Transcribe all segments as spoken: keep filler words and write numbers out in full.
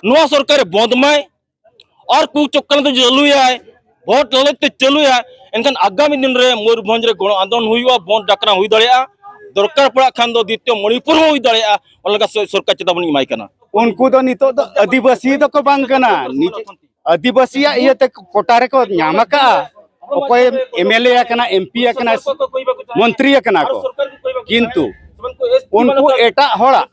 ᱱᱚᱣᱟ ᱥᱚᱨᱠᱟᱨᱮ ᱵᱚᱸᱫ ᱢᱟᱭ᱾ ᱟᱨ ᱠᱩ ᱪᱚᱠᱨᱟᱱᱛᱚ ᱪᱟᱹᱞᱩᱭᱟᱭ, ᱵᱷᱳᱴ ᱞᱟᱞᱚᱪ ᱛᱮ ᱪᱟᱹᱞᱩᱭᱟᱭ, ᱮᱱᱠᱷᱟᱱ ᱟᱜᱟᱢᱤ ᱫᱤᱱ ᱨᱮ ᱢᱚᱭᱩᱨᱵᱷᱚᱸᱡᱽ ᱨᱮ ᱜᱚᱱ ᱟᱱᱫᱳᱞᱚᱱ ᱦᱩᱭᱩᱜᱼᱟ, ᱵᱚᱸᱫ ᱰᱟᱠᱨᱟ ᱦᱩᱭ ᱫᱟᱲᱮᱭᱟᱜᱼᱟ, ᱫᱚᱨᱠᱟᱨ ᱯᱟᱲᱟᱜ ᱠᱷᱟᱱ ᱫᱚ ᱫᱤᱛᱤᱭᱚ ᱢᱚᱬᱤᱯᱩᱨ ᱦᱚᱸ ᱦᱩᱭ ᱫᱟᱲᱮᱭᱟᱜᱼᱟ᱾ ᱚᱱᱟ ᱞᱮᱠᱟ ᱥᱚ-, ᱥᱚᱨᱠᱟᱨ ᱪᱮᱛᱟᱣᱚᱱᱤ ᱮᱢᱟᱭ ᱠᱟᱱᱟ᱾ ᱩᱱᱠᱩ ᱫᱚ ᱱᱤᱛᱚᱜ ᱫᱚ ᱟᱹᱫᱤᱵᱟᱹᱥᱤ ᱫᱚᱠᱚ ᱵᱟᱝ ᱠᱟᱱᱟ, ᱱᱤᱡ-, ᱟᱹᱫᱤᱵᱟᱹᱥᱤᱭᱟᱜ ᱤᱭᱟᱹᱛᱮ ᱠᱳᱴᱟ ᱨᱮᱠᱚ ᱧᱟᱢ ᱟᱠᱟᱜᱼᱟ᱾ ᱚᱠᱚᱭ ᱮᱢ ᱮᱞ ᱮ ᱟᱠᱟᱱᱟ, ᱮᱢ ᱯᱤ ᱟᱠᱟᱱᱟ, ᱢᱚᱱᱛᱨᱤ ᱟᱠᱟᱱᱟ ᱠᱚ, ᱠᱤᱱᱛᱩ ᱩᱱᱠᱩ ᱮᱴᱟᱜ ᱦᱚᱲᱟᱜ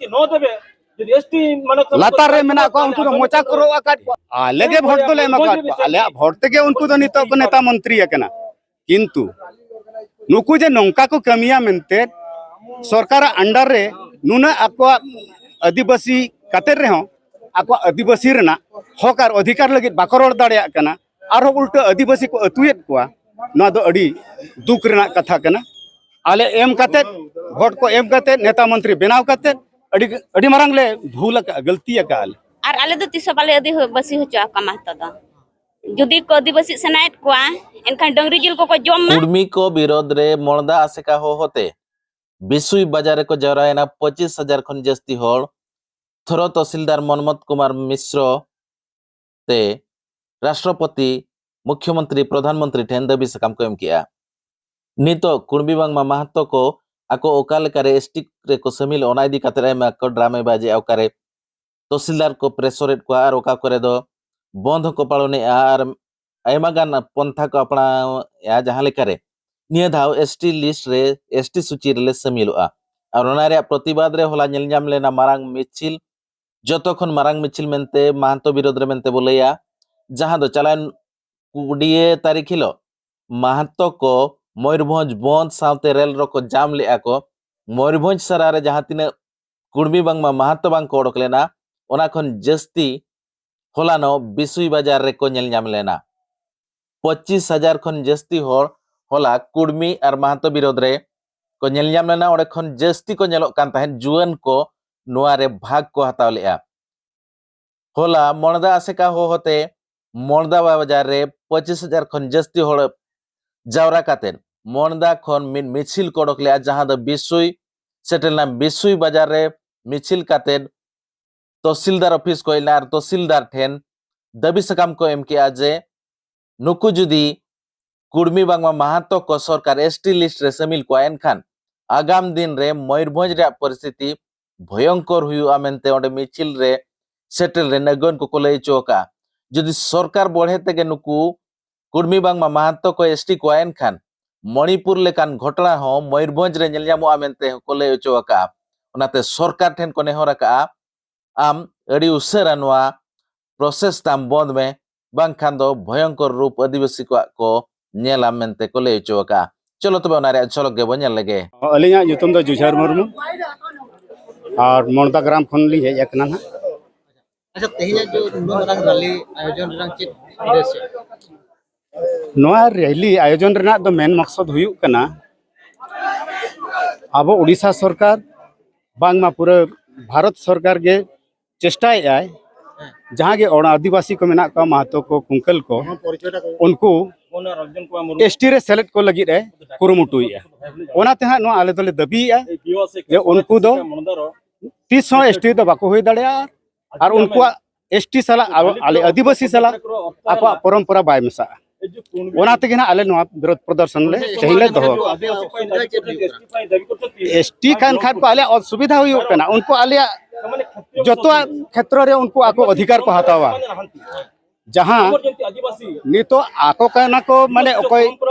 ᱞᱟᱛᱟᱨ ᱨᱮ ᱢᱮᱱᱟᱜ ᱠᱚᱣᱟ, ᱩᱱᱠᱩ ᱫᱚ ᱢᱚᱪᱟ ᱠᱚ ᱨᱚᱜ ᱟᱠᱟᱫ ᱠᱚᱣᱟ᱾ ᱟᱞᱮ ᱜᱮ ᱵᱷᱳᱴ ᱫᱚᱞᱮ ᱮᱢ ᱟᱠᱟᱫ ᱠᱚᱣᱟ, ᱟᱞᱮᱭᱟᱜ ᱵᱷᱳᱴ ᱛᱮᱜᱮ ᱩᱱᱠᱩ ᱫᱚ ᱱᱤᱛᱚᱜ ᱠᱚ ᱱᱮᱛᱟ ᱢᱚᱱᱛᱨᱤ ᱟᱠᱟᱱᱟ᱾ ᱠᱤᱱᱛᱩ ᱱᱩᱠᱩ ᱡᱮ ᱱᱚᱝᱠᱟ ᱠᱚ ᱠᱟᱹᱢᱤᱭᱟ ᱢᱮᱱᱛᱮ, ᱥᱚᱨᱠᱟᱨᱟᱜ under ᱨᱮ ᱱᱩᱱᱟᱹᱜ ᱟᱠᱚᱣᱟᱜ ᱟᱹᱫᱤᱵᱟᱹᱥᱤ ᱠᱟᱛᱮ ᱨᱮᱦᱚᱸ ᱟᱠᱚᱣᱟᱜ ᱟᱹᱫᱤᱵᱟᱹᱥᱤ ᱨᱮᱱᱟᱜ ᱦᱚᱠ ᱟᱨ ᱚᱫᱷᱤᱠᱟᱨ ᱞᱟᱹᱜᱤᱫ ᱵᱟᱠᱚ ᱨᱚᱲ ᱫᱟᱲᱮᱭᱟᱜ ᱠᱟᱱᱟ, ᱟᱨᱦᱚᱸ ᱩᱞᱴᱟᱹ ᱟᱹᱫᱤᱵᱟᱹᱥᱤ ᱠᱚ ᱟᱹᱛᱩᱭᱮᱫ ᱠᱚᱣᱟ᱾ ᱱᱚᱣᱟ ᱫᱚ ᱟᱹᱰᱤ ᱫᱩᱠ ᱨᱮᱱᱟᱜ ᱠᱟᱛᱷᱟ ᱠᱟᱱᱟ᱾ ᱟᱞᱮ ᱮᱢ ᱠᱟᱛᱮ, ᱵᱷᱳᱴ ᱠᱚ ᱮᱢ ᱠᱟᱛᱮ, ᱱᱮᱛᱟ ᱢᱚᱱᱛᱨᱤ ᱵᱮᱱᱟᱣ ᱠᱟᱛᱮ ᱟᱹᱰᱤ, ᱟᱹᱰᱤ ᱢᱟᱨᱟᱝ ᱞᱮ ᱵᱷᱩᱞ ᱟᱠᱟᱫᱼᱟ, ᱜᱟᱹᱞᱛᱤ ᱟᱠᱟᱫᱼᱟ ᱞᱮ᱾ ᱟᱨ ᱟᱞᱮ ᱫᱚ ᱛᱤᱥ ᱦᱚᱸ ᱵᱟᱞᱮ ᱟᱹᱫᱤᱵᱟᱹᱥᱤ ᱦᱚᱪᱚ ᱟᱠᱟᱫ ᱢᱟᱦᱟᱛᱚ ᱫᱚ᱾ ᱡᱩᱫᱤ ᱠᱚ ᱟᱹᱫᱤᱵᱟᱹᱥᱤ ᱥᱟᱱᱟᱭᱮᱫ ᱠᱚᱣᱟ, ᱮᱱᱠᱷᱟᱱ ᱰᱟᱹᱝᱨᱤ ᱡᱤᱞ ᱠᱚᱠᱚ ᱡᱚᱢ ᱢᱟ᱾ ᱠᱩᱲᱢᱤ ᱠᱚ ᱵᱤᱨᱳᱫᱷ ᱨᱮ ᱢᱚᱲᱫᱟ ᱟᱥᱮᱠᱟ ᱦᱚᱦᱚᱛᱮ ᱵᱤᱥᱩᱭ ᱵᱟᱡᱟᱨ ᱨᱮᱠᱚ ᱡᱟᱣᱨᱟᱭᱮᱱᱟ ᱯᱚᱸᱪᱤᱥ ᱦᱟᱡᱟᱨ ᱠᱷᱚᱱ ᱡᱟᱹᱥᱛᱤ ᱦᱚᱲ᱾ ᱛᱷᱚᱨᱚ ᱛᱚᱦᱥᱤᱞᱫᱟᱨ ᱢᱚᱱᱢᱚᱛ ᱠᱩᱢᱟᱨ ᱢᱤᱥᱨᱚ ᱛᱮ ᱨᱟᱥᱴᱨᱚᱯᱚᱛᱤ, ᱢᱩᱠᱷᱭᱚᱢᱚᱱᱛᱨᱤ, ᱯᱨᱚᱫᱷᱟᱱ ᱢᱚᱱᱛᱨᱤ ᱴᱷᱮᱱ ᱫᱟᱹᱵᱤ ᱥᱟᱠᱟᱢ ᱠᱚ ᱮᱢ ᱠᱮᱜᱼᱟ᱾ ᱱᱤᱛᱚᱜ ᱠᱩᱲᱢᱤ ᱵᱟᱝᱢᱟ ᱢᱟᱦᱟᱛᱚ ᱠᱚ ᱟᱠᱚ ᱚᱠᱟ ᱞᱮᱠᱟᱨᱮ ᱮᱥ ᱴᱤ ᱨᱮᱠᱚ ᱥᱟᱹᱢᱤᱞᱚᱜ, ᱚᱱᱟ ᱤᱫᱤ ᱠᱟᱛᱮ ᱟᱭᱢᱟ ᱠᱚ ᱰᱨᱟᱢᱟ ᱵᱟᱡᱮᱜᱼᱟ, ᱚᱠᱟᱨᱮ ᱛᱚᱦᱥᱤᱞᱫᱟᱨ ᱠᱚ ᱯᱨᱮᱥᱚᱨᱮᱫ ᱠᱚᱣᱟ ᱟᱨ ᱚᱠᱟ ᱠᱚᱨᱮ ᱫᱚ ᱵᱚᱱᱫᱷ ᱦᱚᱸᱠᱚ ᱯᱟᱞᱚᱱᱮᱜᱼᱟ ᱟᱨ ᱟᱭᱢᱟ ᱜᱟᱱ ᱯᱚᱱᱛᱷᱟ ᱠᱚ ᱟᱯᱱᱟᱣᱮᱜᱼᱟ, ᱡᱟᱦᱟᱸ ᱞᱮᱠᱟᱨᱮ ᱱᱤᱭᱟᱹ ᱫᱷᱟᱣ ᱮᱥ ᱴᱤ ᱞᱤᱥᱴ ᱨᱮ, ᱮᱥ ᱴᱤ ᱥᱩᱪᱤ ᱨᱮᱞᱮ ᱥᱟᱹᱢᱤᱞᱚᱜᱼᱟ᱾ ᱟᱨ ᱚᱱᱟ ᱨᱮᱭᱟᱜ ᱯᱨᱚᱛᱤᱵᱟᱫ ᱨᱮ ᱦᱚᱞᱟ ᱧᱮᱞ ᱧᱟᱢ ᱞᱮᱱᱟ ᱢᱟᱨᱟᱝ ᱢᱤᱪᱷᱤᱞ, ᱡᱚᱛᱚ ᱠᱷᱚᱱ ᱢᱟᱨᱟᱝ ᱢᱤᱪᱷᱤᱞ ᱢᱮᱱᱛᱮ ᱢᱟᱦᱟᱱᱛᱚ ᱵᱤᱨᱳᱫᱷ ᱨᱮ ᱢᱮᱱᱛᱮ ᱵᱚ ᱞᱟᱹᱭᱟ, ᱡᱟᱦᱟᱸ ᱫᱚ ᱪᱟᱞᱟᱣᱮᱱ ᱠᱩᱲᱤᱭᱟᱹ ᱛᱟᱹᱨᱤᱠᱷ ᱦᱤᱞᱳᱜ ᱢᱟᱦᱟᱛᱚ ᱠᱚ ᱢᱚᱭᱩᱨᱵᱷᱚᱸᱡᱽ ᱵᱚᱱᱫᱷ ᱥᱟᱶᱛᱮ ᱨᱮᱞ ᱨᱚᱠᱚ ᱡᱟᱢ ᱞᱮᱜᱼᱟ ᱠᱚ᱾ ᱢᱚᱭᱩᱨᱵᱷᱚᱸᱡᱽ ᱥᱟᱨᱟ ᱨᱮ ᱡᱟᱦᱟᱸ ᱛᱤᱱᱟᱹᱜ ᱠᱩᱲᱢᱤ ᱵᱟᱝᱢᱟ ᱢᱟᱦᱟᱛᱚ ᱵᱟᱝ ᱠᱚ ᱚᱰᱚᱠ ᱞᱮᱱᱟ, ᱚᱱᱟ ᱠᱷᱚᱱ ᱡᱟᱹᱥᱛᱤ ᱦᱚᱞᱟᱱᱚᱜ ᱵᱤᱥᱩᱭ ᱵᱟᱡᱟᱨ ᱨᱮᱠᱚ ᱧᱮᱞ ᱧᱟᱢ ᱞᱮᱱᱟ᱾ ᱯᱚᱸᱪᱤᱥ ᱦᱟᱡᱟᱨ ᱠᱷᱚᱱ ᱡᱟᱹᱥᱛᱤ ᱦᱚᱲ ᱦᱚᱞᱟ ᱠᱩᱲᱢᱤ ᱟᱨ ᱢᱟᱦᱟᱛᱚ ᱵᱤᱨᱳᱫᱷ ᱨᱮ ᱠᱚ ᱧᱮᱞ ᱧᱟᱢ ᱞᱮᱱᱟ᱾ ᱚᱸᱰᱮ ᱠᱷᱚᱱ ᱡᱟᱹᱥᱛᱤ ᱠᱚ ᱧᱮᱞᱚᱜ ᱠᱟᱱ ᱛᱟᱦᱮᱸᱫ ᱡᱩᱣᱟᱹᱱ ᱠᱚ ᱱᱚᱣᱟ ᱨᱮ ᱵᱷᱟᱜᱽ ᱠᱚ ᱦᱟᱛᱟᱣ ᱞᱮᱜᱼᱟ᱾ ᱦᱚᱞᱟ ᱢᱚᱲᱫᱟ ᱟᱥᱮᱠᱟ ᱦᱚᱦᱚᱛᱮ ᱢᱚᱲᱫᱟ ᱵᱟᱡᱟᱨ ᱨᱮ ᱯᱚᱸᱪᱤᱥ ᱦᱟᱡᱟᱨ ᱠᱷᱚᱱ ᱡᱟᱹᱥᱛᱤ ᱦᱚᱲ ᱡᱟᱣᱨᱟ ᱠᱟᱛᱮᱫ ᱢᱚᱲᱫᱟ ᱠᱷᱚᱱ ᱢᱤᱫ ᱢᱤᱪᱷᱤᱞ ᱠᱚ ᱚᱰᱚᱠ ᱞᱮᱜᱼᱟ, ᱡᱟᱦᱟᱸ ᱫᱚ ᱵᱤᱥᱩᱭ ᱥᱮᱴᱮᱨ ᱞᱮᱱᱟ᱾ ᱵᱤᱥᱩᱭ ᱵᱟᱡᱟᱨ ᱨᱮ ᱢᱤᱪᱷᱤᱞ ᱠᱟᱛᱮᱫ ᱛᱚᱦᱥᱤᱞᱫᱟᱨ ᱚᱯᱷᱤᱥ ᱠᱚ ᱦᱮᱡ ᱞᱮᱱᱟ ᱟᱨ ᱛᱚᱦᱥᱤᱞᱫᱟᱨ ᱴᱷᱮᱱ ᱫᱟᱹᱵᱤ ᱥᱟᱠᱟᱢ ᱠᱚ ᱮᱢ ᱠᱮᱜᱼᱟ ᱡᱮ ᱱᱩᱠᱩ ᱡᱩᱫᱤ ᱠᱩᱲᱢᱤ ᱵᱟᱝᱢᱟ ᱢᱟᱦᱟᱛᱚ ᱠᱚ ᱥᱚᱨᱠᱟᱨ ᱮᱥ ᱴᱤ ᱞᱤᱥᱴ ᱨᱮ ᱥᱟᱹᱢᱤᱞ ᱠᱚᱣᱟ, ᱮᱱᱠᱷᱟᱱ ᱟᱜᱟᱢ ᱫᱤᱱ ᱨᱮ ᱢᱚᱭᱩᱨᱵᱷᱚᱸᱡᱽ ᱨᱮᱭᱟᱜ ᱯᱚᱨᱤᱥᱛᱷᱤᱛᱤ ᱵᱷᱚᱭᱚᱝᱠᱚᱨ ᱦᱩᱭᱩᱜᱼᱟ ᱢᱮᱱᱛᱮ ᱚᱸᱰᱮ ᱢᱤᱪᱷᱤᱞ ᱨᱮ ᱥᱮᱴᱮᱨ ᱞᱮᱱ ᱟᱹᱜᱩᱣᱟᱹᱱ ᱠᱚᱠᱚ ᱞᱟᱹᱭ ᱦᱚᱪᱚ ᱟᱠᱟᱫᱼᱟ᱾ ᱡᱩᱫᱤ ᱥᱚᱨᱠᱟᱨ ᱵᱚᱲᱦᱮ ᱛᱮᱜᱮ ᱱᱩᱠᱩ ᱠᱩᱲᱢᱤ ᱵᱟᱝᱢᱟ ᱢᱟᱦᱟᱛᱚ ᱠᱚ ᱮᱥ ᱴᱤ ᱠᱚᱣᱟ, ᱮᱱᱠᱷᱟᱱ ᱢᱚᱬᱤᱯᱩᱨ ᱞᱮᱠᱟᱱ ᱜᱷᱚᱴᱚᱱᱟ ᱦᱚᱸ ᱢᱚᱭᱩᱨᱵᱷᱚᱸᱡᱽ ᱨᱮ ᱧᱮᱞ ᱧᱟᱢᱚᱜᱼᱟ ᱢᱮᱱᱛᱮ ᱦᱚᱸᱠᱚ ᱞᱟᱹᱭ ᱦᱚᱪᱚ ᱟᱠᱟᱫᱼᱟ᱾ ᱚᱱᱟᱛᱮ ᱥᱚᱨᱠᱟᱨ ᱴᱷᱮᱱ ᱠᱚ ᱱᱮᱦᱚᱨ ᱟᱠᱟᱫᱼᱟ, ᱟᱢ ᱟᱹᱰᱤ ᱩᱥᱟᱹᱨᱟ ᱱᱚᱣᱟ ᱯᱨᱚᱥᱮᱥ ᱛᱟᱢ ᱵᱚᱱᱫ ᱢᱮ, ᱵᱟᱝᱠᱷᱟᱱ ᱫᱚ ᱵᱷᱚᱭᱚᱝᱠᱚᱨ ᱨᱩᱯ ᱟᱹᱫᱤᱵᱟᱹᱥᱤ ᱠᱚᱣᱟᱜ ᱠᱚ ᱧᱮᱞᱟ ᱢᱮᱱᱛᱮ ᱠᱚ ᱞᱟᱹᱭ ᱦᱚᱪᱚ ᱟᱠᱟᱫᱼᱟ᱾ ᱪᱚᱞᱚ ᱛᱚᱵᱮ ᱚᱱᱟ ᱨᱮᱭᱟᱜ ᱡᱷᱚᱞᱚᱠ ᱜᱮᱵᱚ ᱧᱮᱞ ᱞᱮᱜᱮ᱾ ᱟᱹᱞᱤᱧᱟᱜ ᱧᱩᱛᱩᱢ ᱫᱚ ᱡᱩᱡᱷᱟᱹᱨ ᱢᱩᱨᱢᱩ ᱟᱨ ᱢᱚᱲᱫᱟ ᱜᱨᱟᱢ ᱠᱷᱚᱱ ᱞᱤᱧ ᱦᱮᱡ ᱟᱠᱟᱱᱟ ᱱᱟᱦᱟᱜ᱾ ᱟᱪᱪᱷᱟ, ᱛᱮᱦᱮᱧᱟᱜ ᱡᱮ ᱱᱩᱱᱟᱹᱜ ᱢᱟᱨᱟᱝ ᱨᱟᱞᱤ ᱟᱭᱳᱡᱚᱱ ᱨᱮᱱᱟᱜ ᱪᱮᱫ ᱩᱫᱽᱫᱮᱥᱥᱚ? ᱱᱚᱣᱟ ᱨᱮᱞᱤ ᱟᱭᱳᱡᱚᱱ ᱨᱮᱱᱟᱜ ᱫᱚ ᱢᱮᱱ ᱢᱚᱠᱥᱚᱫ ᱦᱩᱭᱩᱜ ᱠᱟᱱᱟ, ᱟᱵᱚ ᱩᱰᱤᱥᱟ ᱥᱚᱨᱠᱟᱨ, ᱵᱟᱝᱢᱟ ᱯᱩᱨᱟᱹ ᱵᱷᱟᱨᱚᱛ ᱥᱚᱨᱠᱟᱨ ᱜᱮ ᱪᱮᱥᱴᱟᱭᱮᱫᱟᱭ, ᱡᱟᱦᱟᱸ ᱜᱮ ᱚᱱᱟ ᱟᱹᱫᱤᱵᱟᱹᱥᱤ ᱠᱚ ᱢᱮᱱᱟᱜ ᱠᱚᱣᱟ, ᱢᱟᱦᱟᱛᱚ ᱠᱚ, ᱠᱩᱝᱠᱟᱹᱞ ᱠᱚ, ᱩᱱᱠᱩ ᱮᱥ ᱴᱤ ᱨᱮ ᱥᱮᱞᱮᱫ ᱠᱚ ᱞᱟᱹᱜᱤᱫ ᱮ ᱠᱩᱨᱩᱢᱩᱴᱩᱭᱮᱫᱼᱟ᱾ ᱚᱱᱟᱛᱮ ᱦᱟᱸᱜ ᱱᱚᱣᱟ ᱟᱞᱮ ᱫᱚᱞᱮ ᱫᱟᱹᱵᱤᱭᱮᱫᱼᱟ ᱡᱮ ᱩᱱᱠᱩ ᱫᱚ ᱛᱤᱥ ᱦᱚᱸ ᱮᱥ ᱴᱤ ᱫᱚ ᱵᱟᱠᱚ ᱦᱩᱭ ᱫᱟᱲᱮᱭᱟᱜᱼᱟ ᱟᱨ ᱩᱱᱠᱩᱣᱟᱜ ᱮᱥ ᱴᱤ ᱥᱟᱞᱟᱜ ᱟᱵᱚ, ᱟᱞᱮ ᱟᱹᱫᱤᱵᱟᱹᱥᱤ ᱥᱟᱞᱟᱜ ᱟᱠᱚᱣᱟᱜ ᱯᱚᱨᱚᱢᱯᱚᱨᱟ ᱵᱟᱭ ᱢᱮᱥᱟᱜᱼᱟ᱾ ᱚᱱᱟ ᱛᱮᱜᱮ ᱱᱟᱜ ᱟᱞᱮ ᱱᱚᱣᱟ ᱵᱤᱨᱳᱫᱷ ᱯᱨᱚᱫᱚᱨᱥᱚᱱ ᱞᱮ ᱛᱮᱦᱮᱧ ᱞᱮ ᱫᱚᱦᱚ ᱟᱠᱟᱫᱟ᱾ ᱮᱥ ᱴᱤ ᱠᱟᱱ ᱠᱷᱟᱱ ᱠᱚ ᱟᱞᱮᱭᱟᱜ ᱚᱥᱩᱵᱤᱫᱷᱟ ᱦᱩᱭᱩᱜ ᱠᱟᱱᱟ, ᱩᱱᱠᱩ ᱟᱞᱮᱭᱟᱜ ᱡᱚᱛᱚᱣᱟᱜ ᱠᱷᱮᱛᱨᱚ ᱨᱮ ᱩᱱᱠᱩ ᱟᱠᱚ ᱚᱫᱷᱤᱠᱟᱨ ᱠᱚ ᱦᱟᱛᱟᱣᱟ᱾ ᱡᱟᱦᱟᱸ ᱱᱤᱛᱚᱜ ᱟᱠᱚ ᱠᱟᱱᱟ ᱠᱚ, ᱢᱟᱱᱮ ᱚᱠᱚᱭ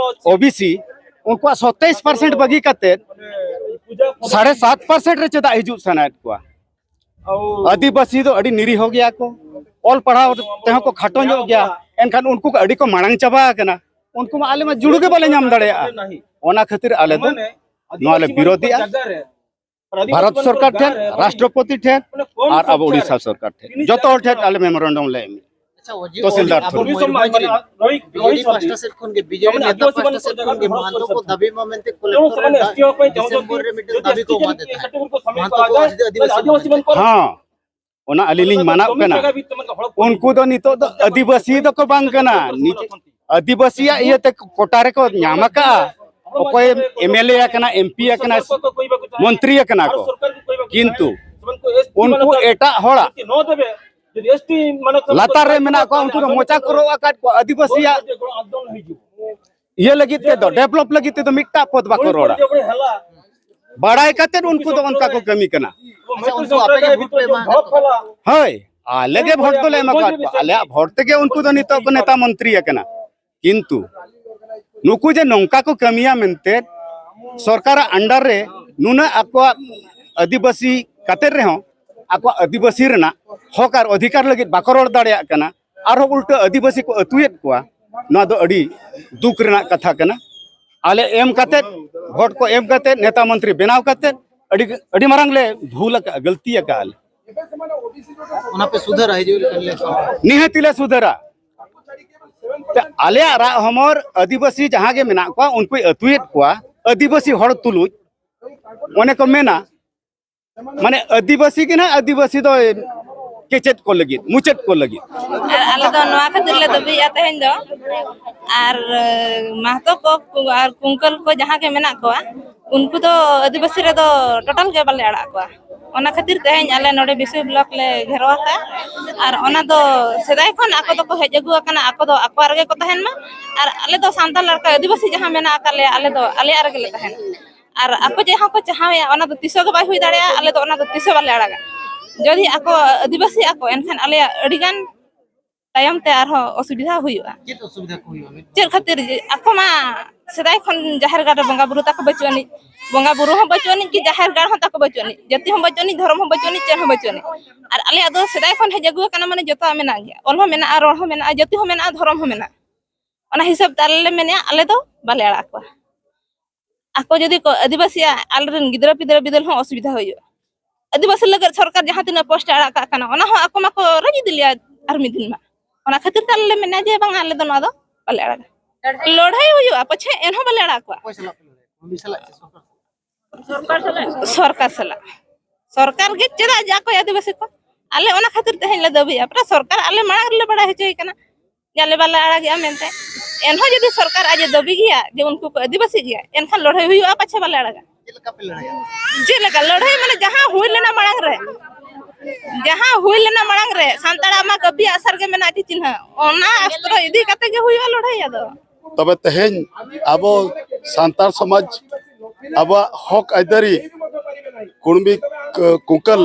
ᱳ ᱵᱤ ᱥᱤ, ᱩᱱᱠᱩᱣᱟᱜ ᱥᱟᱛᱟᱭᱤᱥ ᱯᱟᱨᱥᱮᱱᱴ ᱵᱟᱹᱜᱤ ᱠᱟᱛᱮ ᱥᱟᱲᱮ ᱥᱟᱛ ᱯᱟᱨᱥᱮᱱᱴ ᱨᱮ ᱪᱮᱫᱟᱜ ᱦᱤᱡᱩᱜ ᱥᱟᱱᱟᱭᱮᱫ ᱠᱚᱣᱟ? ᱟᱹᱫᱤᱵᱟᱹᱥᱤ ᱫᱚ ᱟᱹᱰᱤ ᱱᱤᱨᱤᱦᱚ ᱜᱮᱭᱟ ᱠᱚ, ᱚᱞ ᱯᱟᱲᱦᱟᱣ ᱛᱮᱦᱚᱸ ᱠᱚ ᱠᱷᱟᱴᱚ ᱧᱚᱜ ᱜᱮᱭᱟ, ᱮᱱᱠᱷᱟᱱ ᱩᱱᱠᱩ ᱠᱚ ᱟᱹᱰᱤ ᱠᱚ ᱢᱟᱲᱟᱝ ᱪᱟᱵᱟ ᱟᱠᱟᱱᱟ᱾ ᱩᱱᱠᱩ ᱢᱟ ᱟᱞᱮ ᱢᱟ ᱡᱩᱲᱩ ᱜᱮ ᱵᱟᱞᱮ ᱧᱟᱢ ᱫᱟᱲᱮᱭᱟᱜᱼᱟ᱾ ᱚᱱᱟ ᱠᱷᱟᱹᱛᱤᱨ ᱟᱞᱮ ᱫᱚ ᱱᱚᱣᱟ ᱞᱮ ᱵᱤᱨᱳᱫᱷᱮᱜᱼᱟ᱾ ᱵᱷᱟᱨᱚᱛ ᱥᱚᱨᱠᱟᱨ ᱴᱷᱮᱱ, ᱨᱟᱥᱴᱨᱚᱯᱚᱛᱤ ᱴᱷᱮᱱ ᱟᱨ ᱟᱵᱚ ᱩᱲᱤᱥᱥᱟ ᱥᱚᱨᱠᱟᱨ ᱴᱷᱮᱱ, ᱡᱚᱛᱚ ᱦᱚᱲ ᱴᱷᱮᱱ ᱟᱞᱮ ᱢᱮᱢᱳᱨᱮᱱᱰᱟᱢ ᱞᱮ ᱮᱢ᱾ ᱟᱪᱪᱷᱟ, ᱚᱡᱮ ᱛᱚᱦᱥᱤᱞᱫᱟᱨ ᱟᱵᱚ ᱴᱷᱮᱱ᱾ ᱢᱚᱭᱩᱨᱵᱷᱚᱸᱡᱽ ᱨᱮ ᱵᱤ ᱡᱮ ᱰᱤ ᱯᱟᱦᱴᱟ ᱥᱮᱫ ᱠᱷᱚᱱ ᱜᱮ, ᱵᱤ ᱡᱮ ᱰᱤ ᱱᱮᱛᱟ ᱯᱟᱦᱴᱟ ᱥᱮᱫ ᱠᱷᱚᱱ ᱜᱮ ᱢᱟᱦᱟᱛᱚ ᱠᱚ ᱫᱟᱹᱵᱤ ᱢᱟ ᱢᱮᱱᱛᱮ ᱠᱚᱞᱮᱠᱴᱚᱨᱮᱴ ᱰᱤᱥᱮᱢᱵᱚᱨ ᱨᱮ ᱢᱤᱫᱴᱮᱱ ᱫᱟᱹᱵᱤ ᱠᱚ ᱮᱢᱟᱫᱮ ᱛᱟᱦᱮᱸᱫ᱾ ᱢᱟᱦᱟᱛᱚ ᱠᱚ ᱟᱹᱫᱤ-, ᱟᱹᱫᱤᱵᱟᱹᱥᱤ ᱠᱚ ᱢᱮᱱᱛᱮ᱾ ᱦᱚᱸ, ᱚᱱᱟ ᱟᱹᱞᱤᱧ ᱞᱤᱧ ᱢᱟᱱᱟᱣ ᱠᱟᱱᱟ᱾ ᱩᱱᱠᱩ ᱫᱚ ᱱᱤᱛᱚᱜ ᱫᱚ ᱟᱹᱫᱤᱵᱟᱹᱥᱤ ᱫᱚᱠᱚ ᱵᱟᱝ ᱠᱟᱱᱟ, ᱱᱤᱡᱮ ᱟᱹᱫᱤᱵᱟᱹᱥᱤᱭᱟᱜ ᱤᱭᱟᱹᱛᱮ ᱠᱳᱴᱟ ᱨᱮᱠᱚ ᱧᱟᱢ ᱟᱠᱟᱫᱼᱟ᱾ ᱚᱠᱚᱭ ᱮᱢ ᱮᱞ ᱮ ᱟᱠᱟᱱᱟ, ᱮᱢ ᱯᱤ ᱟᱠᱟᱱᱟ, ᱢᱚᱱᱛᱨᱤ ᱟᱠᱟᱱᱟ ᱠᱚ, ᱠᱤᱱᱛᱩ ᱩᱱᱠᱩ ᱮᱴᱟᱜ ᱦᱚᱲᱟᱜ ᱞᱟᱛᱟᱨ ᱨᱮ ᱢᱮᱱᱟᱜ ᱠᱚᱣᱟ, ᱩᱱᱠᱩ ᱫᱚ ᱢᱚᱪᱟ ᱠᱚ ᱨᱚᱜ ᱟᱠᱟᱫ ᱠᱚᱣᱟ᱾ ᱟᱹᱫᱤᱵᱟᱹᱥᱤᱭᱟᱜ ᱤᱭᱟᱹ ᱞᱟᱹᱜᱤᱫ ᱛᱮᱫᱚ, ᱰᱮᱵᱷᱞᱚᱯ ᱞᱟᱹᱜᱤᱫ ᱛᱮᱫᱚ ᱢᱤᱫᱴᱟᱜ ᱯᱚᱫ ᱵᱟᱠᱚ ᱨᱚᱲᱟ᱾ ᱵᱟᱲᱟᱭ ᱠᱟᱛᱮᱫ ᱩᱱᱠᱩ ᱫᱚ ᱚᱱᱠᱟ ᱠᱚ ᱠᱟᱹᱢᱤ ᱠᱟᱱᱟ᱾ ᱟᱪᱪᱷᱟ, ᱩᱱᱠᱩ ᱟᱯᱮ ᱜᱮ ᱵᱷᱳᱴ ᱯᱮ ᱮᱢᱟ ᱟᱠᱟᱫ ᱠᱚᱣᱟ? ᱦᱳᱭ, ᱟᱞᱮ ᱜᱮ ᱵᱷᱳᱴ ᱫᱚᱞᱮ ᱮᱢᱟ ᱠᱟᱫ ᱠᱚᱣᱟ᱾ ᱟᱞᱮᱭᱟᱜ ᱵᱷᱳᱴ ᱛᱮᱜᱮ ᱩᱱᱠᱩ ᱫᱚ ᱱᱤᱛᱚᱜ ᱠᱚ ᱱᱮᱛᱟ ᱢᱚᱱᱛᱨᱤ ᱟᱠᱟᱱᱟ᱾ ᱠᱤᱱᱛᱩ ᱱᱩᱠᱩ ᱡᱮ ᱱᱚᱝᱠᱟ ᱠᱚ ᱠᱟᱹᱢᱤᱭᱟ ᱢᱮᱱᱛᱮ, ᱥᱚᱨᱠᱟᱨᱟᱜ under ᱨᱮ ᱱᱩᱱᱟᱹᱜ ᱟᱠᱚᱣᱟᱜ ᱟᱹᱫᱤᱵᱟᱹᱥᱤ ᱠᱟᱛᱮ ᱨᱮᱦᱚᱸ ᱟᱠᱚᱣᱟᱜ ᱟᱹᱫᱤᱵᱟᱹᱥᱤ ᱨᱮᱱᱟᱜ ᱦᱚᱠ ᱟᱨ ᱚᱫᱷᱤᱠᱟᱨ ᱞᱟᱹᱜᱤᱫ ᱵᱟᱠᱚ ᱨᱚᱲ ᱫᱟᱲᱮᱭᱟᱜ ᱠᱟᱱᱟ, ᱟᱨᱦᱚᱸ ᱩᱞᱴᱟᱹ ᱟᱹᱫᱤᱵᱟᱹᱥᱤ ᱠᱚ ᱟᱹᱛᱩᱭᱮᱫ ᱠᱚᱣᱟ, ᱱᱚᱣᱟ ᱫᱚ ᱟᱹᱰᱤ ᱫᱩᱠ ᱨᱮᱱᱟᱜ ᱠᱟᱛᱷᱟ ᱠᱟᱱᱟ᱾ ᱟᱞᱮ ᱮᱢ ᱠᱟᱛᱮ, ᱵᱷᱳᱴ ᱠᱚ ᱮᱢ ᱠᱟᱛᱮ, ᱱᱮᱛᱟ ᱢᱚᱱᱛᱨᱤ ᱵᱮᱱᱟᱣ ᱠᱟᱛᱮ ᱟᱹᱰᱤ, ᱟᱹᱰᱤ ᱢᱟᱨᱟᱝ ᱞᱮ ᱵᱷᱩᱞ ᱟᱠᱟᱜᱼᱟ, ᱜᱟᱹᱞᱛᱤ ᱟᱠᱟᱜᱼᱟ ᱞᱮ᱾ ᱚᱱᱟ ᱯᱮ ᱥᱩᱫᱷᱟᱹᱨᱟ ᱦᱤᱡᱩᱜ election ᱨᱮ? ᱱᱤᱦᱟᱹᱛᱤ ᱞᱮ ᱥᱩᱫᱷᱟᱹᱨᱟ᱾ ᱟᱞᱮᱭᱟᱜ ᱨᱟᱜ ᱦᱚᱢᱚᱨ ᱟᱹᱫᱤᱵᱟᱹᱥᱤ ᱡᱟᱦᱟᱸ ᱜᱮ ᱢᱮᱱᱟᱜ ᱠᱚᱣᱟ, ᱩᱱᱠᱩᱭ ᱟᱹᱛᱩᱭᱮᱫ ᱠᱚᱣᱟ ᱟᱹᱫᱤᱵᱟᱹᱥᱤ ᱦᱚᱲ ᱛᱩᱞᱩᱡ᱾ ᱚᱱᱮ ᱠᱚ ᱢᱮᱱᱟ, ᱢᱟᱱᱮ ᱟᱹᱫᱤᱵᱟᱹᱥᱤ ᱜᱮ ᱱᱟᱦᱟᱜ ᱟᱹᱫᱤᱵᱟᱹᱥᱤ ᱫᱚ ᱠᱮᱪᱮᱫ ᱠᱚ ᱞᱟᱹᱜᱤᱫ, ᱢᱩᱪᱟᱹᱫ ᱠᱚ ᱞᱟᱹᱜᱤᱫ᱾ ᱟᱨ ᱟᱞᱮ ᱫᱚ ᱱᱚᱣᱟ ᱠᱷᱟᱹᱛᱤᱨ ᱞᱮ ᱫᱟᱹᱵᱤᱭᱮᱫᱼᱟ ᱛᱮᱦᱮᱧ ᱫᱚ, ᱟᱨ ᱢᱟᱦᱛᱚ ᱠᱚ ᱟᱨ ᱠᱩᱝᱠᱟᱹᱞ ᱠᱚ ᱡᱟᱦᱟᱸ ᱜᱮ ᱢᱮᱱᱟᱜ ᱠᱚᱣᱟ, ᱩᱱᱠᱩ ᱫᱚ ᱟᱹᱫᱤᱵᱟᱹᱥᱤ ᱨᱮᱫᱚ total ᱜᱮ ᱵᱟᱞᱮ ᱟᱲᱟᱜ ᱠᱚᱣᱟ᱾ ᱚᱱᱟ ᱠᱷᱟᱹᱛᱤᱨ ᱛᱮᱦᱮᱧ ᱟᱞᱮ ᱱᱚᱰᱮ ᱵᱤᱥᱩᱭ block ᱞᱮ ᱜᱷᱮᱨᱟᱣ ᱟᱠᱟᱫᱼᱟ᱾ ᱟᱨ ᱚᱱᱟ ᱫᱚ ᱥᱮᱫᱟᱭ ᱠᱷᱚᱱ ᱟᱠᱚ ᱫᱚᱠᱚ ᱦᱮᱡ ᱟᱹᱜᱩ ᱟᱠᱟᱱᱟ, ᱟᱠᱚ ᱫᱚ ᱟᱠᱚᱣᱟᱜ ᱨᱮᱜᱮ ᱠᱚ ᱛᱟᱦᱮᱱ ᱢᱟ, ᱟᱨ ᱟᱞᱮ ᱫᱚ ᱥᱟᱱᱛᱟᱲ ᱞᱮᱠᱟ ᱟᱹᱫᱤᱵᱟᱹᱥᱤ ᱡᱟᱦᱟᱸ ᱢᱮᱱᱟᱜ ᱟᱠᱟᱫ ᱞᱮᱭᱟ, ᱟᱞᱮ ᱫᱚ ᱟᱞᱮᱭᱟᱜ ᱨᱮᱜᱮ ᱞᱮ ᱛᱟᱦᱮᱱᱟ᱾ ᱟᱨ ᱟᱠᱚ ᱡᱟᱦᱟᱸ ᱠᱚ ᱪᱟᱦᱟᱣᱮᱫᱼᱟ, ᱚᱱᱟ ᱫᱚ ᱛᱤᱥ ᱦᱚᱸ ᱜᱮ ᱵᱟᱭ ᱦᱩᱭ ᱫᱟᱲᱮᱭᱟᱜᱼᱟ᱾ ᱟᱞᱮ ᱫᱚ ᱚᱱᱟ ᱫᱚ ᱛᱤᱥ ᱦᱚᱸ ᱵᱟᱞᱮ ᱟᱲᱟᱜᱟ᱾ ᱡᱩᱫᱤ ᱟᱠᱚ ᱟᱹᱫᱤᱵᱟᱹᱥᱤᱜ ᱟᱠᱚ, ᱮᱱᱠᱷᱟᱱ ᱟᱞᱮᱭᱟᱜ ᱟᱹᱰᱤ ᱜᱟᱱ ᱛᱟᱭᱚᱢ ᱛᱮ ᱟᱨᱦᱚᱸ ᱚᱥᱩᱵᱤᱫᱷᱟ ᱦᱩᱭᱩᱜᱼᱟ᱾ ᱪᱮᱫ ᱚᱥᱩᱵᱤᱫᱷᱟ ᱠᱚ ᱦᱩᱭᱩᱜᱼᱟ? ᱪᱮᱫ ᱠᱷᱟᱹᱛᱤᱨ ᱡᱮ ᱟᱠᱚ ᱢᱟ ᱥᱮᱫᱟᱭ ᱠᱷᱚᱱ ᱡᱟᱦᱮᱨ ᱜᱟᱲ ᱨᱮ ᱵᱚᱸᱜᱟ ᱵᱩᱨᱩ ᱛᱟᱠᱚ ᱵᱟᱹᱪᱩᱜ ᱟᱹᱱᱤᱡ, ᱵᱚᱸᱜᱟ ᱵᱩᱨᱩ ᱦᱚᱸ ᱵᱟᱹᱪᱩᱜ ᱟᱹᱱᱤᱡ ᱠᱤ ᱡᱟᱦᱮᱨ ᱜᱟᱲ ᱦᱚᱸ ᱛᱟᱠᱚ ᱵᱟᱹᱪᱩᱜ ᱟᱹᱱᱤᱡ, ᱡᱟᱹᱛᱤ ᱦᱚᱸ ᱵᱟᱹᱪᱩᱜ ᱟᱹᱱᱤᱡ, ᱫᱷᱚᱨᱚᱢ ᱦᱚᱸ ᱵᱟᱹᱪᱩᱜ ᱟᱹᱱᱤᱡ, ᱪᱮᱫ ᱦᱚᱸ ᱵᱟᱹᱪᱩᱜ ᱟᱹᱱᱤᱡ᱾ ᱟᱨ ᱟᱞᱮᱭᱟᱜ ᱫᱚ ᱥᱮᱫᱟᱭ ᱠᱷᱚᱱ ᱦᱮᱡ ᱟᱹᱜᱩ ᱟᱠᱟᱱᱟ, ᱢᱟᱱᱮ ᱡᱚᱛᱚᱣᱟᱜ ᱢᱮᱱᱟᱜ ᱜᱮᱭᱟ, ᱚᱞ ᱦᱚᱸ ᱢᱮᱱᱟᱜᱼᱟ, ᱨᱚᱲ ᱦᱚᱸ ᱢᱮᱱᱟᱜᱼᱟ, ᱡᱟᱹᱛᱤ ᱦᱚᱸ ᱢᱮᱱᱟᱜᱼᱟ, ᱫᱷᱚᱨᱚᱢ ᱦᱚᱸ ᱢᱮᱱᱟᱜᱼᱟ᱾ ᱚᱱᱟ ᱦᱤᱥᱟᱹᱵ ᱛᱮ ᱟᱞᱮ ᱞᱮ ᱢᱮᱱᱮᱫᱼᱟ, ᱟᱞᱮ ᱫᱚ ᱵᱟᱞᱮ ᱟᱲᱟᱜ ᱠᱚᱣᱟ᱾ ᱟᱠᱚ ᱡᱩᱫᱤ ᱠᱚ ᱟᱹᱫᱤᱵᱟᱹᱥᱤᱜᱼᱟ, ᱟᱞᱮᱨᱮᱱ ᱜᱤᱫᱽᱨᱟᱹ ᱯᱤᱫᱽᱨᱟᱹ ᱵᱤᱫᱟᱹᱞ ᱦᱚᱸ ᱚᱥᱩᱵᱤᱫᱷᱟ ᱦᱩᱭᱩᱜᱼᱟ᱾ ᱟᱹᱫᱤᱵᱟᱹᱥᱤ ᱞᱟᱹᱜᱤᱫ ᱥᱚᱨᱠᱟᱨ ᱡᱟᱦᱟᱸ ᱛᱤᱱᱟᱹᱜ post ᱮ ᱟᱲᱟᱜ ᱠᱟᱜ ᱠᱟᱱᱟ, ᱚᱱᱟ ᱦᱚᱸ ᱟᱠᱚ ᱢᱟᱠᱚ ᱨᱟᱡᱽ ᱤᱫᱤ ᱞᱮᱭᱟ ᱟᱨ ᱢᱤᱫ ᱫᱤᱱ ᱢᱟ᱾ ᱚᱱᱟ ᱠᱷᱟᱹᱛᱤᱨ ᱛᱮ ᱟᱞᱮ ᱞᱮ ᱢᱮᱱᱟ ᱡᱮ ᱵᱟᱝᱟ, ᱟᱞᱮ ᱫᱚ ᱱᱚᱣᱟ ᱫᱚ ᱵᱟᱞᱮ ᱟᱲᱟᱜᱟ᱾ ᱞᱟᱹᱲᱦᱟᱹᱭ ᱦᱩᱭᱩᱜᱼᱟ, ᱯᱟᱪᱷᱮ ᱮᱱᱦᱚᱸ ᱵᱟᱞᱮ ᱟᱲᱟᱜ ᱠᱚᱣᱟ᱾ ᱚᱠᱚᱭ ᱥᱟᱞᱟᱜ ᱯᱮ ᱞᱟᱹᱲᱦᱟᱹᱭᱟ? ᱠᱚᱢᱤ ᱥᱟᱞᱟᱜ ᱥᱮ ᱥᱚᱨᱠᱟᱨ ᱥᱟᱞᱟᱜ? ᱥᱚᱨᱠᱟᱨ ᱥᱟᱞᱟᱜ᱾ ᱥᱚᱨᱠᱟᱨ ᱜᱮ ᱪᱮᱫᱟᱜ ᱡᱮ ᱟᱠᱚᱭ ᱟᱹᱫᱤᱵᱟᱹᱥᱤ ᱠᱚ? ᱟᱞᱮ ᱚᱱᱟ ᱠᱷᱟᱹᱛᱤᱨ ᱛᱮᱦᱮᱧ ᱞᱮ ᱫᱟᱹᱵᱤᱭᱟ᱾ ᱯᱨᱟᱭ ᱥᱚᱨᱠᱟᱨ ᱟᱞᱮ ᱢᱟᱲᱟᱝ ᱨᱮᱞᱮ ᱵᱟᱲᱟᱭ ᱦᱚᱪᱚᱭᱮ ᱠᱟᱱᱟ ᱡᱮ ᱟᱞᱮ ᱵᱟᱞᱮ ᱟᱲᱟᱜᱮᱜᱼᱟ ᱢᱮᱱᱛᱮ᱾ ᱮᱱᱦᱚᱸ ᱡᱩᱫᱤ ᱥᱚᱨᱠᱟᱨ ᱟᱡ ᱮ ᱫᱟᱹᱵᱤ ᱜᱮᱭᱟ ᱡᱮ ᱩᱱᱠᱩ ᱠᱚ ᱟᱹᱫᱤᱵᱟᱹᱥᱤ ᱜᱮᱭᱟ, ᱮᱱᱠᱷᱟᱱ ᱞᱟᱹᱲᱦᱟᱹᱭ ᱦᱩᱭᱩᱜᱼᱟ, ᱯᱟᱪᱷᱮ ᱵᱟᱞᱮ ᱟᱲᱟᱜᱟ᱾ ᱪᱮᱫ ᱞᱮᱠᱟ ᱯᱮ ᱞᱟᱹᱲᱦᱟᱹᱭᱟ? ᱪᱮᱫ ᱞᱮᱠᱟ ᱞᱟᱹᱲᱦᱟᱹᱭ? ᱢᱟᱱᱮ ᱡᱟᱦᱟᱸ ᱦᱩᱭ ᱞᱮᱱᱟ ᱢᱟᱲᱟᱝ ᱨᱮ, ᱡᱟᱦᱟᱸ ᱦᱩᱭ ᱞᱮᱱᱟ ᱢᱟᱲᱟᱝ ᱨᱮ, ᱥᱟᱱᱛᱟᱲᱟᱜ ᱢᱟ ᱠᱟᱹᱯᱤ ᱟᱜᱼᱥᱟᱨ ᱜᱮ ᱢᱮᱱᱟᱜᱼᱟ ᱠᱤ ᱪᱤᱱᱦᱟᱹ, ᱚᱱᱟ ᱚᱥᱛᱨᱚ ᱤᱫᱤ ᱠᱟᱛᱮ ᱜᱮ ᱦᱩᱭᱩᱜᱼᱟ ᱞᱟᱹᱲᱦᱟᱹᱭ᱾ ᱟᱫᱚ ᱛᱚᱵᱮ ᱛᱮᱦᱮᱧ ᱟᱵᱚ ᱥᱟᱱᱛᱟᱲ ᱥᱚᱢᱟᱡᱽ, ᱟᱵᱚᱣᱟᱜ ᱦᱚᱠ ᱟᱹᱭᱫᱟᱹᱨᱤ, ᱠᱩᱲᱢᱤ ᱠ-, ᱠᱩᱝᱠᱟᱹᱞ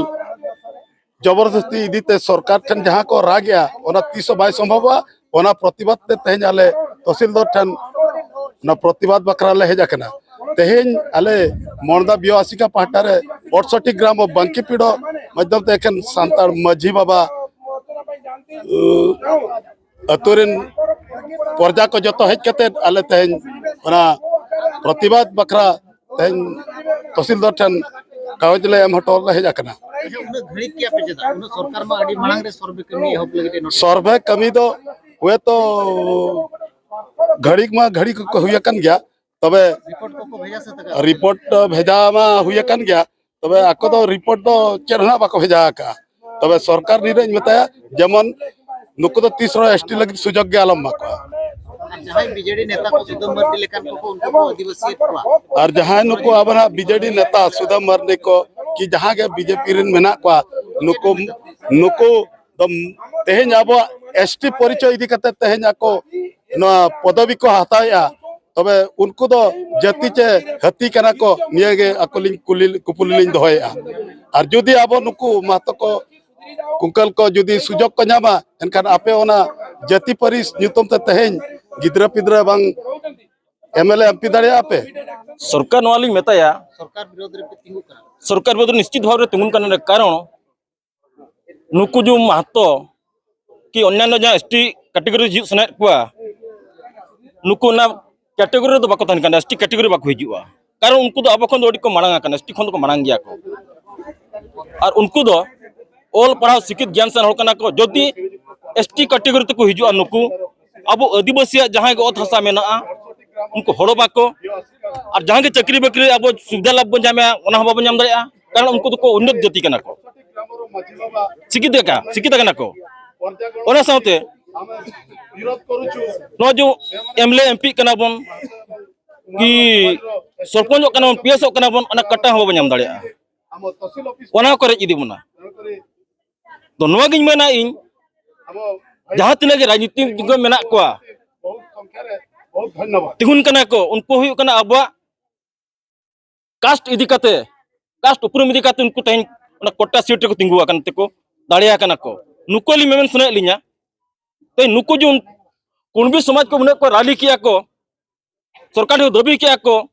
ᱡᱚᱵᱚᱨᱫᱚᱥᱛᱤ ᱤᱫᱤ ᱛᱮ ᱥᱚᱨᱠᱟᱨ ᱴᱷᱮᱱ ᱡᱟᱦᱟᱸ ᱠᱚ ᱨᱟᱜᱮᱜᱼᱟ, ᱚᱱᱟ ᱛᱤᱥ ᱦᱚᱸ ᱵᱟᱭ ᱥᱚᱢᱵᱷᱚᱵᱚᱜᱼᱟ᱾ ᱚᱱᱟ ᱯᱨᱚᱛᱤᱵᱟᱫ ᱛᱮ ᱛᱮᱦᱮᱧ ᱟᱞᱮ ᱛᱚᱦᱥᱤᱞᱫᱟᱨ ᱴᱷᱮᱱ ᱚᱱᱟ ᱯᱨᱚᱛᱤᱵᱟᱫ ᱵᱟᱠᱷᱨᱟ ᱞᱮ ᱦᱮᱡ ᱟᱠᱟᱱᱟ᱾ ᱛᱮᱦᱮᱧ ᱟᱞᱮ ᱢᱚᱲᱫᱟ ᱵᱤᱭᱚ ᱟᱥᱤᱠᱟ ᱯᱟᱦᱴᱟ ᱨᱮ ᱚᱴᱥᱚᱴᱴᱤ ᱜᱨᱟᱢ ᱵᱟᱝᱠᱤ ᱯᱤᱲᱚ ᱢᱟᱫᱽᱫᱷᱚᱢ ᱛᱮ ᱮᱠᱷᱮᱱ ᱥᱟᱱᱛᱟᱲ ᱢᱟᱹᱡᱷᱤ ᱵᱟᱵᱟ, ᱟᱹᱛᱩ ᱨᱮᱱ ᱯᱨᱚᱡᱟ ᱠᱚ ᱡᱚᱛᱚ ᱦᱮᱡ ᱠᱟᱛᱮ ᱟᱞᱮ ᱛᱮᱦᱮᱧ ᱚᱱᱟ ᱯᱨᱚᱛᱤᱵᱟᱫ ᱵᱟᱠᱷᱨᱟ ᱛᱮᱦᱮᱧ ᱛᱚᱦᱥᱤᱞᱫᱟᱨ ᱴᱷᱮᱱ ᱠᱟᱜᱚᱡᱽ ᱞᱮ ᱮᱢ ᱦᱚᱴᱚ ᱞᱮ ᱦᱮᱡ ᱟᱠᱟᱱᱟ᱾ ᱟᱪᱪᱷᱟ, ᱩᱱᱟᱹᱜ ᱜᱷᱟᱹᱲᱤᱡ ᱠᱮᱜᱼᱟ ᱯᱮ ᱪᱮᱫᱟᱜ? ᱩᱱᱟᱹᱜ ᱥᱚᱨᱠᱟᱨ ᱢᱟ ᱟᱹᱰᱤ ᱢᱟᱲᱟᱝ ᱨᱮ ᱥᱚᱨᱵᱷᱮ ᱠᱟᱹᱢᱤ ᱮᱦᱚᱵ ᱞᱟᱹᱜᱤᱫ ᱮ ᱱᱚᱴᱤᱥ ᱥᱚᱨᱵᱷᱮ ᱠᱟᱹᱢᱤ ᱫᱚ ᱦᱩᱭᱛᱚ ᱜᱷᱟᱹᱲᱤᱠ ᱢᱟ ᱜᱷᱟᱹᱲᱤᱠ ᱠᱚ ᱦᱩᱭ ᱟᱠᱟᱱ ᱜᱮᱭᱟ, ᱛᱚᱵᱮ ᱨᱤᱯᱳᱨᱴ ᱠᱚᱠᱚ ᱵᱷᱮᱡᱟ ᱥᱟᱹᱛ ᱟᱠᱟᱫᱟ? ᱨᱤᱯᱳᱨᱴ ᱵᱷᱮᱡᱟ ᱢᱟ ᱦᱩᱭ ᱟᱠᱟᱱ ᱜᱮᱭᱟ, ᱛᱚᱵᱮ ᱟᱠᱚ ᱫᱚ ᱨᱤᱯᱳᱨᱴ ᱫᱚ ᱪᱮᱫ ᱦᱚᱸ ᱱᱟᱜ ᱵᱟᱠᱚ ᱵᱷᱮᱡᱟ ᱟᱠᱟᱫᱼᱟ᱾ ᱛᱚᱵᱮ ᱥᱚᱨᱠᱟᱨ ᱱᱤᱱᱟᱹᱜ ᱤᱧ ᱢᱮᱛᱟᱭᱟ, ᱡᱮᱢᱚᱱ ᱱᱩᱠᱩ ᱫᱚ ᱛᱤᱥ ᱨᱮᱦᱚᱸ ᱮᱥᱴᱤ ᱞᱟᱹᱜᱤᱫ ᱥᱩᱡᱳᱜᱽ ᱜᱮ ᱟᱞᱚᱢ ᱮᱢᱟ ᱠᱚᱣᱟ᱾ ᱟᱨ ᱡᱟᱦᱟᱸᱭ ᱵᱤᱡᱮᱰᱤ ᱱᱮᱛᱟ ᱠᱚ ᱥᱩᱫᱟᱹᱢ ᱢᱟᱨᱰᱤ ᱞᱮᱠᱟᱱ ᱠᱚᱠᱚ, ᱩᱱᱠᱩ ᱠᱚ ᱟᱹᱫᱤᱵᱟᱹᱥᱤᱭᱮᱫ ᱠᱚᱣᱟ᱾ ᱟᱨ ᱡᱟᱦᱟᱸᱭ ᱱᱩᱠᱩ ᱟᱵᱚᱱᱟᱜ ᱵᱤᱡᱮᱰᱤ ᱱᱮᱛᱟ ᱥᱩᱫᱟᱹᱢ ᱢᱟᱨᱰᱤ ᱠᱚ ᱠᱤ ᱡᱟᱦᱟᱸ ᱜᱮ ᱵᱤᱡᱮᱯᱤ ᱨᱮᱱ ᱢᱮᱱᱟᱜ ᱠᱚᱣᱟ, ᱱᱩᱠᱩ, ᱱᱩᱠᱩ ᱫᱚ ᱛᱮᱦᱮᱧ ᱟᱵᱚᱣᱟᱜ ᱮᱥᱴᱤ ᱯᱚᱨᱤᱪᱚᱭ ᱤᱫᱤ ᱠᱟᱛᱮ ᱛᱮᱦᱮᱧ ᱟᱠᱚ ᱱᱚᱣᱟ ᱯᱚᱫᱚᱵᱤ ᱠᱚ ᱦᱟᱛᱟᱣᱮᱜᱼᱟ, ᱛᱚᱵᱮ ᱩᱱᱠᱩ ᱫᱚ ᱡᱟᱹᱛᱤ ᱪᱮ ᱦᱟᱹᱛᱤ ᱠᱟᱱᱟ ᱠᱚ, ᱱᱤᱭᱟᱹ ᱜᱮ ᱟᱠᱚ ᱞᱤᱧ ᱠᱩᱞᱤ, ᱠᱩᱯᱩᱞᱤ ᱞᱤᱧ ᱫᱚᱦᱚᱭᱮᱜᱼᱟ᱾ ᱟᱨ ᱡᱩᱫᱤ ᱟᱵᱚ ᱱᱩᱠᱩ ᱢᱟᱦᱛᱚ ᱠᱚ, ᱠᱩᱝᱠᱟᱹᱞ ᱠᱚ ᱡᱩᱫᱤ ᱥᱩᱡᱳᱜᱽ ᱠᱚ ᱧᱟᱢᱟ, ᱮᱱᱠᱷᱟᱱ ᱟᱯᱮ ᱚᱱᱟ ᱡᱟᱹᱛᱤ ᱯᱟᱹᱨᱤᱥ ᱧᱩᱛᱩᱢ ᱛᱮ ᱛᱮᱦᱮᱧ ᱜᱤᱫᱽᱨᱟᱹ ᱯᱤᱫᱽᱨᱟᱹ ᱵᱟᱝ M L A M P ᱫᱟᱲᱮᱭᱟᱜᱼᱟ ᱯᱮ? ᱥᱚᱨᱠᱟᱨ ᱱᱚᱣᱟ ᱞᱤᱧ ᱢᱮᱛᱟᱭᱟ, ᱥᱚᱨᱠᱟᱨ ᱵᱤᱨᱳᱫᱷ ᱨᱮ ᱯᱮ ᱛᱤᱸᱜᱩ ᱠᱟᱱᱟ᱾ ᱥᱚᱨᱠᱟᱨ ᱵᱤᱨᱳᱫᱷ ᱨᱮ ᱱᱤᱥᱪᱤᱛ ᱵᱷᱟᱵᱽ ᱨᱮ ᱛᱤᱸᱜᱩᱱ ᱠᱟᱱᱟ, ᱠᱟᱨᱚᱱ ᱱᱩᱠᱩ ᱡᱩ ᱢᱟᱦᱛᱚ ᱠᱤ ᱚᱱᱱᱟᱱᱱᱚ ᱡᱟᱦᱟᱸ ᱮᱥᱴᱤ ᱠᱮᱴᱮᱜᱚᱨᱤ ᱦᱤᱡᱩᱜ ᱥᱟᱱᱟᱭᱮᱫ ᱠᱚᱣᱟ, ᱱᱩᱠᱩ ᱚᱱᱟ ᱠᱮᱴᱮᱜᱚᱨᱤ ᱨᱮᱫᱚ ᱵᱟᱠᱚ ᱛᱟᱦᱮᱱ ᱠᱟᱱᱟ, ᱮᱥᱴᱤ ᱠᱮᱴᱮᱜᱚᱨᱤ ᱵᱟᱠᱚ ᱦᱤᱡᱩᱜᱼᱟ᱾ ᱠᱟᱨᱚᱱ ᱩᱱᱠᱩ ᱫᱚ ᱟᱵᱚ ᱠᱷᱚᱱ ᱫᱚ ᱟᱹᱰᱤ ᱠᱚ ᱢᱟᱲᱟᱝ ᱟᱠᱟᱱᱟ, ᱮᱥᱴᱤ ᱠᱷᱚᱱ ᱫᱚᱠᱚ ᱢᱟᱲᱟᱝ ᱜᱮᱭᱟ ᱠᱚ᱾ ᱟᱨ ᱩᱱᱠᱩ ᱫᱚ ᱚᱞ ᱯᱟᱲᱦᱟᱣ ᱥᱤᱠᱷᱤᱛ ᱜᱮᱭᱟᱱ ᱥᱟᱱ ᱦᱚᱲ ᱠᱟᱱᱟ ᱠᱚ᱾ ᱡᱩᱫᱤ ᱮᱥᱴᱤ ᱠᱮᱴᱮᱜᱚᱨᱤ ᱛᱮᱠᱚ ᱦᱤᱡᱩᱜᱼᱟ ᱱᱩᱠᱩ, ᱟᱵᱚ ᱟᱹᱫᱤᱵᱟᱹᱥᱤᱭᱟᱜ ᱡᱟᱦᱟᱸᱭ ᱜᱮ ᱚᱛ ᱦᱟᱥᱟ ᱢᱮᱱᱟᱜᱼᱟ, ᱩᱱᱠᱩ ᱦᱚᱲᱚ ᱵᱟᱠᱚ, ᱟᱨ ᱡᱟᱦᱟᱸ ᱜᱮ ᱪᱟᱹᱠᱨᱤ ᱵᱟᱹᱠᱨᱤ ᱟᱵᱚ ᱥᱩᱵᱤᱫᱷᱟ ᱞᱟᱵᱷ ᱵᱚᱱ ᱧᱟᱢᱟ, ᱚᱱᱟ ᱦᱚᱸ ᱵᱟᱵᱚᱱ ᱧᱟᱢ ᱫᱟᱲᱮᱭᱟᱜᱼᱟ, ᱠᱟᱨᱚᱱ ᱩᱱᱠᱩ ᱫᱚᱠᱚ ᱩᱱᱱᱚᱛ ᱡᱟᱹᱛᱤ ᱠᱟᱱᱟ ᱠᱚ᱾ ᱥᱤᱠᱠᱷᱤᱛ ᱠᱟ-, ᱥᱤᱠᱠᱷᱤᱛ ᱠᱟᱱᱟ ᱠᱚ᱾ ᱚᱱᱟ ᱥᱟᱶᱛᱮ ᱱᱚᱣᱟ ᱡᱮ M L A M P ᱠᱟᱱᱟ ᱵᱚᱱ, ᱠᱤ ᱥᱚᱨᱯᱚᱧᱪᱚᱜ ᱠᱟᱱᱟ ᱵᱚᱱ, ᱯᱤᱭᱮᱥᱚᱜ ᱠᱟᱱᱟ ᱵᱚᱱ, ᱚᱱᱟ ᱠᱟᱴᱟ ᱦᱚᱸ ᱵᱟᱵᱚᱱ ᱧᱟᱢ ᱫᱟᱲᱮᱭᱟᱜᱼᱟ᱾ ᱚᱱᱟ ᱠᱚ ᱨᱮᱡ ᱤᱫᱤ ᱵᱚᱱᱟ᱾ ᱛᱚ ᱱᱚᱣᱟ ᱜᱤᱧ ᱢᱮᱱᱟ ᱤᱧ, ᱡᱟᱦᱟᱸ ᱛᱤᱱᱟᱹᱜ ᱜᱮ ᱨᱟᱡᱽᱱᱤᱛᱤ ᱢᱮᱱᱟᱜ ᱠᱚᱣᱟ, ᱛᱤᱸᱜᱩᱱ ᱠᱟᱱᱟ ᱠᱚ, ᱩᱱᱠᱩ ᱦᱩᱭᱩᱜ ᱠᱟᱱᱟ ᱟᱵᱚᱣᱟᱜ ᱠᱟᱥᱴ ᱤᱫᱤ ᱠᱟᱛᱮ, ᱠᱟᱥᱴ ᱩᱯᱨᱩᱢ ᱤᱫᱤ ᱠᱟᱛᱮ ᱩᱱᱠᱩ ᱛᱮᱦᱮᱧ ᱚᱱᱟ ᱠᱳᱴᱟ ᱥᱤᱴ ᱨᱮᱠᱚ ᱛᱤᱸᱜᱩ ᱟᱠᱟᱱ ᱛᱮᱠᱚ ᱫᱟᱲᱮ ᱟᱠᱟᱱᱟ ᱠᱚ᱾ ᱱᱩᱠᱩ ᱟᱹᱞᱤᱧ ᱢᱮᱢᱮᱱ ᱥᱟᱱᱟᱭᱮᱫ ᱞᱤᱧᱟ, ᱛᱮᱦᱮᱧ ᱱᱩᱠᱩ ᱡᱮ ᱩᱱ-, ᱠᱩᱬᱵᱤ ᱥᱚᱢᱟᱡᱽ ᱠᱚ ᱩᱱᱟᱹᱜ ᱠᱚ ᱨᱟᱞᱤ ᱠᱮᱜᱼᱟ ᱠᱚ, ᱥᱚᱨᱠᱟᱨ ᱴᱷᱮᱱ ᱫᱟᱹᱵᱤ ᱠᱮᱜᱼᱟ ᱠᱚ,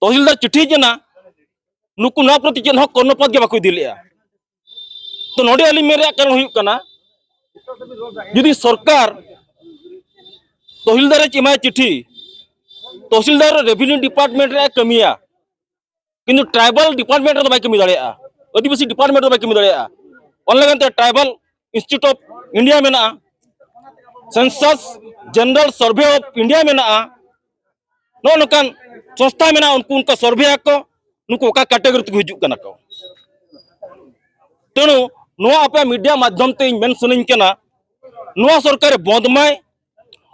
ᱛᱚᱦᱥᱤᱞᱫᱟᱨ ᱪᱤᱴᱷᱤ ᱠᱟᱱᱟ, ᱱᱩᱠᱩ ᱱᱚᱣᱟ ᱯᱨᱚᱛᱤ ᱪᱮᱫ ᱦᱚᱸ ᱠᱚᱨᱱᱚᱯᱟᱛ ᱜᱮ ᱵᱟᱠᱚ ᱤᱫᱤ ᱞᱮᱜᱼᱟ᱾ ᱛᱚ ᱱᱚᱰᱮ ᱟᱹᱞᱤᱧ ᱢᱮᱱ ᱨᱮᱭᱟᱜ ᱠᱟᱨᱚᱱ ᱦᱩᱭᱩᱜ ᱠᱟᱱᱟ, ᱡᱩᱫᱤ ᱥᱚᱨᱠᱟᱨ ᱛᱚᱦᱥᱤᱞᱫᱟᱨ ᱮ ᱮᱢᱟᱭ ᱪᱤᱴᱷᱤ, ᱛᱚᱦᱥᱤᱞᱫᱟᱨ ᱨᱮᱵᱷᱮᱱᱤᱭᱩ ᱰᱤᱯᱟᱨᱴᱢᱮᱱᱴ ᱨᱮ ᱠᱟᱹᱢᱤᱭᱟ, ᱠᱤᱱᱛᱩ ᱴᱨᱟᱭᱵᱟᱞ ᱰᱤᱯᱟᱨᱴᱢᱮᱱᱴ ᱨᱮᱫᱚ ᱵᱟᱭ ᱠᱟᱹᱢᱤ ᱫᱟᱲᱮᱭᱟᱜᱼᱟ, ᱟᱹᱫᱤᱵᱟᱹᱥᱤ ᱰᱤᱯᱟᱨᱴᱢᱮᱱᱴ ᱨᱮᱫᱚ ᱵᱟᱭ ᱠᱟᱹᱢᱤ ᱫᱟᱲᱮᱭᱟᱜᱼᱟ᱾ ᱚᱱᱟ ᱞᱟᱹᱜᱤᱫ ᱛᱮ ᱴᱨᱟᱭᱵᱟᱞ ᱤᱱᱥᱴᱤᱴᱭᱩᱴ ᱚᱯᱷ ᱤᱱᱰᱤᱭᱟ ᱢᱮᱱᱟᱜᱼᱟ, census general Survey of India ᱢᱮᱱᱟᱜᱼᱟ, ᱱᱚᱜᱼᱚ ᱱᱚᱝᱠᱟᱱ ᱥᱚᱝᱥᱛᱷᱟ ᱢᱮᱱᱟᱜᱼᱟ, ᱩᱱᱠᱩ ᱚᱱᱠᱟ ᱥᱟᱨᱵᱷᱮ ᱟᱠᱚ, ᱱᱩᱠᱩ ᱚᱠᱟ ᱠᱮᱴᱟᱜᱚᱨᱤ ᱛᱮᱠᱚ ᱦᱤᱡᱩᱜ ᱠᱟᱱᱟ ᱠᱚ᱾ ᱛᱮᱬᱩ ᱱᱚᱣᱟ ᱟᱯᱮᱭᱟᱜ ᱢᱤᱰᱤᱭᱟ ᱢᱟᱫᱽᱫᱷᱚᱢ ᱛᱮ ᱤᱧ ᱢᱮᱱ ᱥᱟᱱᱟᱧ ᱠᱟᱱᱟ, ᱱᱚᱣᱟ ᱥᱚᱨᱠᱟᱨᱮ ᱵᱚᱸᱫ ᱢᱟᱭ,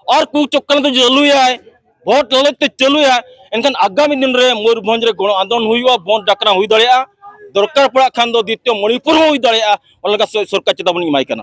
ᱟᱨ ᱠᱩ ᱪᱚᱠᱨᱟᱱᱛᱚ ᱪᱟᱹᱞᱩᱭᱟᱭ, ᱵᱷᱳᱴ ᱞᱟᱞᱚᱪ ᱛᱮ ᱪᱟᱹᱞᱩᱭᱟᱭ, ᱮᱱᱠᱷᱟᱱ ᱟᱜᱟᱢᱤ ᱫᱤᱱ ᱨᱮ ᱢᱚᱭᱩᱨᱵᱷᱚᱸᱡᱽ ᱨᱮ ᱜᱚᱱ ᱟᱱᱫᱳᱞᱚᱱ ᱦᱩᱭᱩᱜᱼᱟ, ᱵᱚᱸᱫ ᱰᱟᱠᱨᱟ ᱦᱩᱭ ᱫᱟᱲᱮᱭᱟᱜᱼᱟ, ᱫᱚᱨᱠᱟᱨ ᱯᱟᱲᱟᱜ ᱠᱷᱟᱱ ᱫᱚ ᱫᱤᱛᱤᱭᱚ ᱢᱚᱬᱤᱯᱩᱨ ᱦᱚᱸ ᱦᱩᱭ ᱫᱟᱲᱮᱭᱟᱜᱼᱟ᱾ ᱚᱱᱟ ᱞᱮᱠᱟ ᱥᱚ-, ᱥᱚᱨᱠᱟᱨ ᱪᱮᱛᱟᱵᱚᱱᱤ ᱮᱢᱟᱭ ᱠᱟᱱᱟ᱾